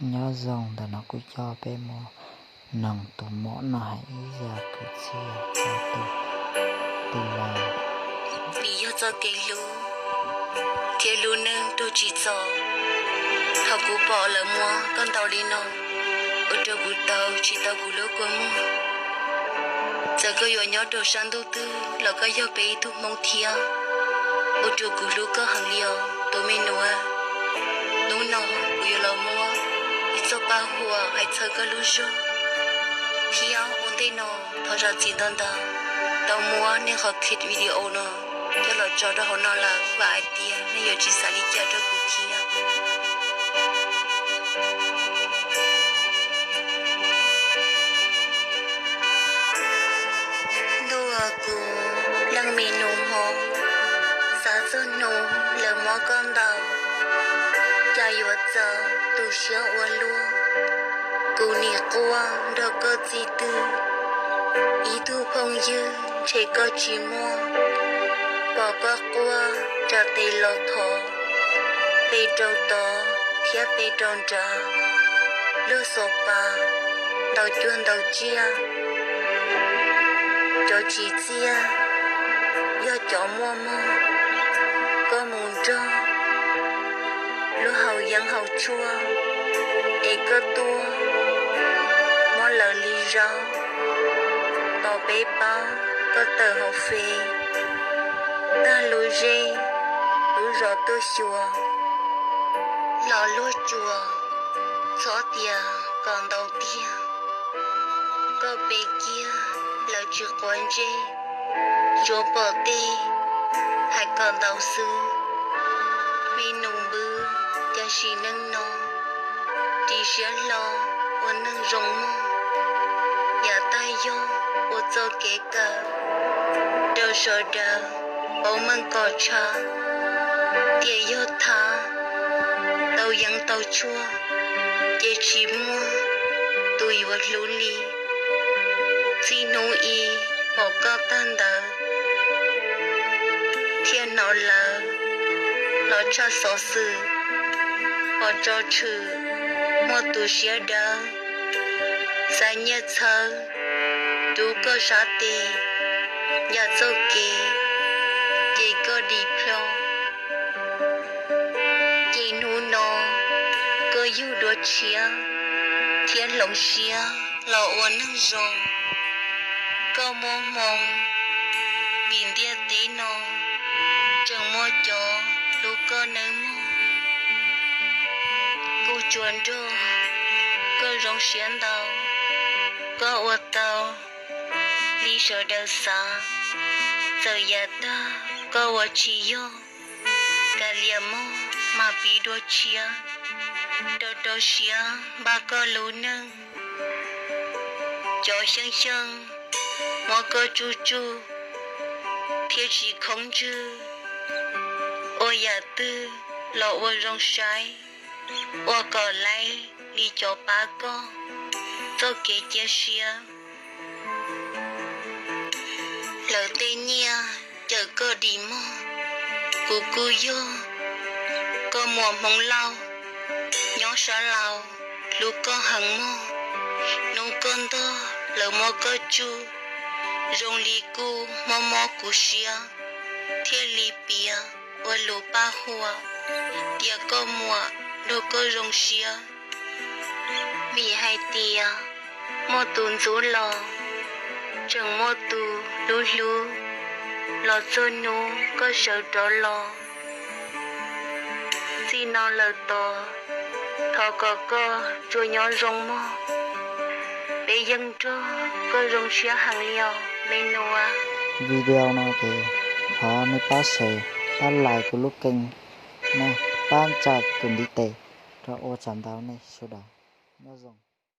Nyob zoo, ntawm no kuv coj peb mus noog tus muam no hais ib zaj kwv txhiaj txog tus, tus los. Vim yog txoj kev hlub thiab lub neej raug tsim txom, thaum kuv pom lawv muab koj ntaus li no, ua rau kuv tau tsis tau kuv lub kua muag. Txawm koj yuav nyob rau sab ntuj twg los koj yog peb ib tug Hmoob thiab, ua rau kuv hlub koj heev li os tus me nyuam. Hnub no kuv yuav los muab ib txoj paj huam hais txog koj lub zog, thiab ua ntej no thov zam txim ntau ntau tau muab nej qhov clip video no coj los tso rau hauv no lawm, vam hais tias nej yuav tsis xav li cas rau kuv thiab. Ntuj aw, kuv leej me nus hmo, xav txog hnub lawv muab koj ntaus, cas yuav txaus tu siab ua luaj. Kuv nim quaj nrog koj txij twg, ib tug phooj ywg ntshe koj tsis muaj, pom koj quaj raws tes los thov, pe rau tod thiab pe rau nrad, luag xuas pas ntaus cuag ntaus tsiaj. Cov tsim txiaj yog cov muaj mog, koj mus nrog luag haus yeeb haus tshuaj, es koj tuaj muab lawv li zaub, tos peb paub koj tawm hauv fes, tag lub zej lub zos tuaj xyuas, los luag tsuas txhob tias kom ntaus tiag. Koj pe kiag lawv tsis quav ntsej, tsuas pom tej hais kom ntaus xwb. Me nus npwb, cas sim neej no ris siab hlo ua neeg zoo mog, yam tag yog ua txoj kev kawm rau sawv daws paub meej kom tshav, tiam yog thab tau yeeb tau tshuaj, ces tsis muaj tus yuav hlub li. Txij hnub ib pom koj tag ntawd, thiaj hnov lawv los tshaj xov xwm, pom tso tshwm muaj tus siab dawb, xav nyiaj txhawb rub koj sab tes, yam txoj kev ces koj dim plho. Ces hnub no koj yug dua tshiab thiab hloov siab los ua neeg zoo. Koj muaj hmoo, vim ntiaj teb no tseem muaj cov hlub koj nawb mog. Kuv tsuas nrog koj zoo siab ntau, koj ua tau li sawv daws xav. Txawm yav tag koj ua tsis yog, kav liam mog mas pib dua tshiab, rau rau siab npaj koj lub neej. Cov xyeej xyeej muab koj tsuj tsuj thiab tsis khoob ntswg, ua yam twg los ua zoo saib, ua kom laib li cov pab koj txoj kev cia siab. Lawv tej nyiaj cawm koj dim mog, kuv kuj yog koj muam Hmoob Lauj nyob sab laug, hlub koj heev mog. Hnub koj ntog lawv muab koj tsuj, zoo li kuj mob mob kuv siab, thiaj li piav ua lus paj huam tias koj muam nrog koj zoo siab. Vim hais tias muaj tus ntxub los tseem muaj tus hlub hlub, los txog hnub koj sawv rov los. Txij no lawm tod, thov kom koj tsuas nyob zoo mog. Peb yeej nrog koj zoo siab heev li os me nus. Video no ces thov nej pab share, pab like kuv lub kênh, nej pab ntsa tus ntiv tes rau ua tsaug ntau nej sawv daws. Nyob zoo.